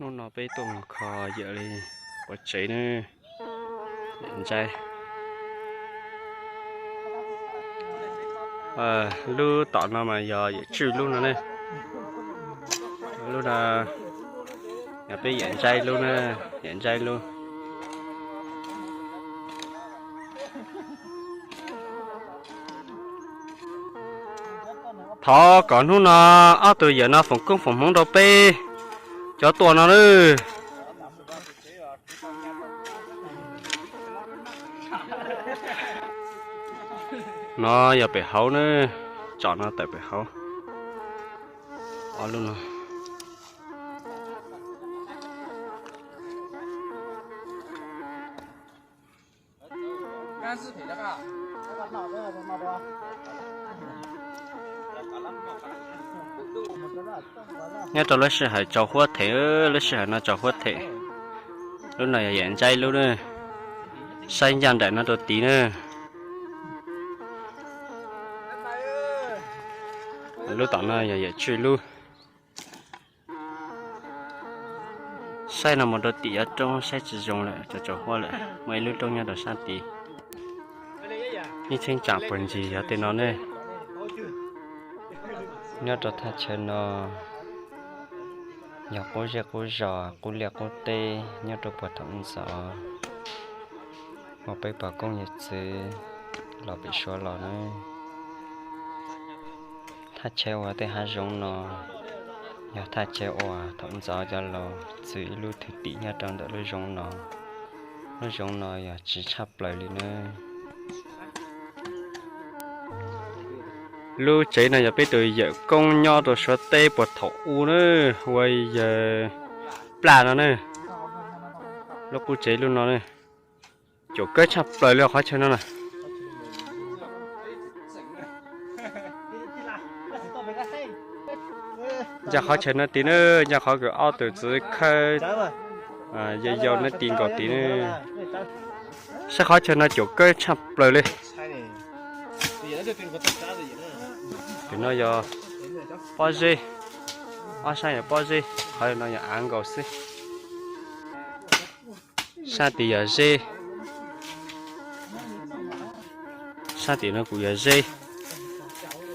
Hnub no peb tuaj mus kho yawm li pov tsev na, yawm ntsaib. Lub tom no mas yog yawm tswj lub no ne. Lub no yog peb yawm ntsaib lub na, yawm ntsaib lub. Thov kom hnub no ob tug yawm no foom koob foom hmoov rau peb cov tuaj no na. No yog pem hauv na, tsom no tawm pem hauv. Ob lub no. Nyob rau lub sij hawm tsaus huab them, lub sij hawm no tsaus huab them. Lub no yog yawm ntsaib lub na, saib ncaj nraim no rau tid na. Lub tom no yog yawm tswj lub. Saib no mus rau tim yuav roob saib tsis zoo lawm, tsaus tsaus huab lawm, muaj ib lub roob nyob rau sab tid. Ib cheeb tsam puag ncig yog tej no ne. Nyob rau thaj chaw no yog qub zej qub zos, qub liaj qub teb nyob rau puag thaum ntxov uas peb pog koob yawg txwv los pem Suav los na. Thaj chaw uas tej hav zoov no yog thaj chaw uas thaum ntxov cov laus txwv ib lub thwj tim nyob rau ntawm lub zoov no. Lub zoov no yog tsis tshaj plaws li na. Lub tsev no yog peb tus yawm koob nyob rau Suav teb puag thaum ub na, ua yawg Plaj no na. Lub qub tsev lub no na, caum kawg tshaj plaws li qhov chaw no na. Ncaj qhov chaw no tid na, ncaj qhov kws ob tug txwv khawb yau yau no tid nkaus tid na. Saib qhov chaw no caum kawg tshaj plaws li. Tim no yog pob zeb, ob sab yog pob zeb, qhov no yog av nkaus xwb. Sab tid yog zeb, sab tim no kuj yog zeb,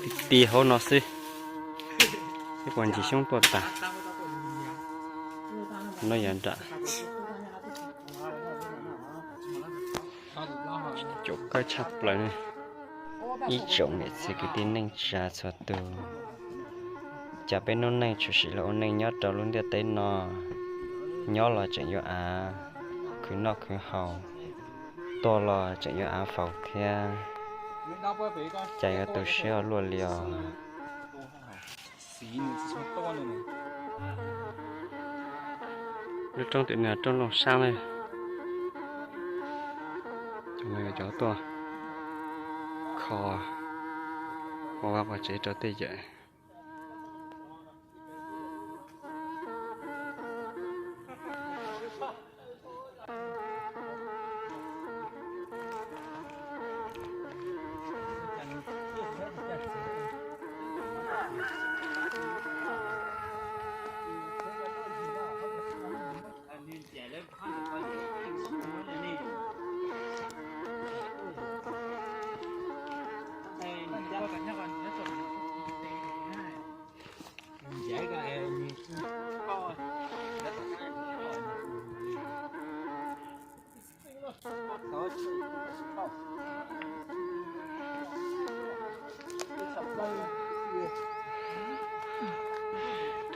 ti ti hauv no xwb. Ib puag ncig xyoob tuaj tas. No yog nram. Caum kawg tshaj plaws ne. Ib tsoom niam txiv kwv tij neej tsa txhua tus, cas peb noob neej tshwm sim los ua neej nyob rau lub ntiaj teb no, nyob los tseem yuav av khwv noj khwv haus, tuag los tseem yuav av faus thiab, cas yuav tu siab ua luaj li os. Lub roob tim no roob Looj Saab na. Cov no yog cov tuaj kho ua vaj ua tsev rau tej yawm.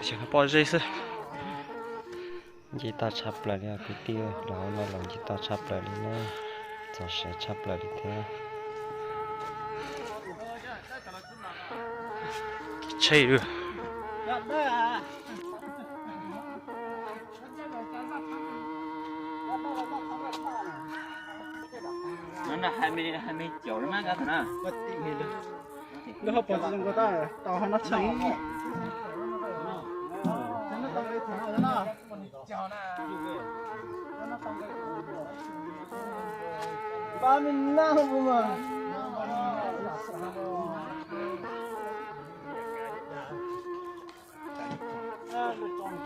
Tam sim no pob zeb xwb. Nce toj tshaj plaws li os kwv tij, los hauv no los nce toj tshaj plaws li na, txog siav tshaj plaws li thiab. Tsheb. Lub hauv paus tsis zoo nkaus tab, tau hauv no tshee.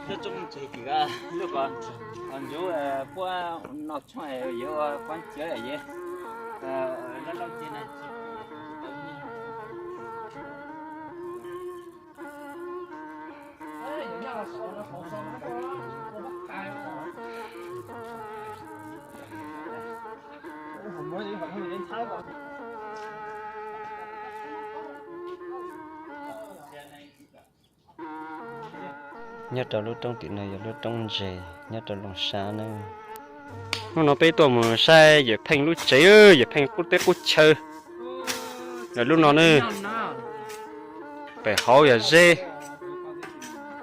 Lub tsoob ntses tim lub ko, ncuv puab noj tshoob yuav ua quab ciav ye. Lub lauj ciav na. Nyob rau lub roob tim no yog lub roob ntses nyob rau Looj Sab na. Hnub no peb tuaj mus saib Yawm Pheej lub tsev, Yawm Pheej qub teb qub chaw. Yog lub no na, pem hauv yog zeb,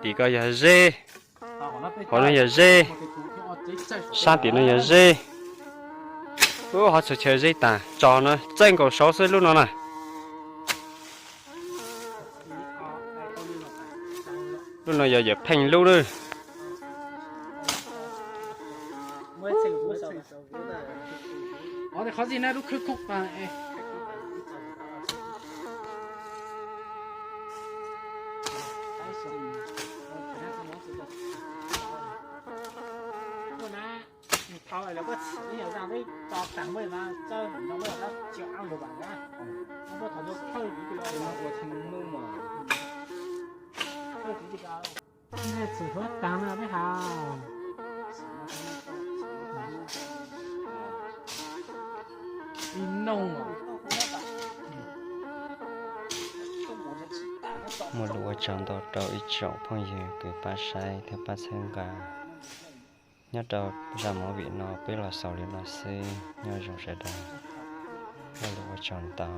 tim ko yog zeb, hauv no yog zeb, sab tim no yog zeb. Ub, hov txhua chaw zeb tag, tso no txawj nkaus saud xwb lub no na. Lub no yog Yawm Pheej lub na. Muaj lus ua tsaug ntau rau ib tsoom phooj ywg kws pab saib thiab pab txhawb nqa. Nyob rau zaj movie no peb los xaus li no xwb, nyob zoo sawv daws, muaj lus ua tsaug ntau.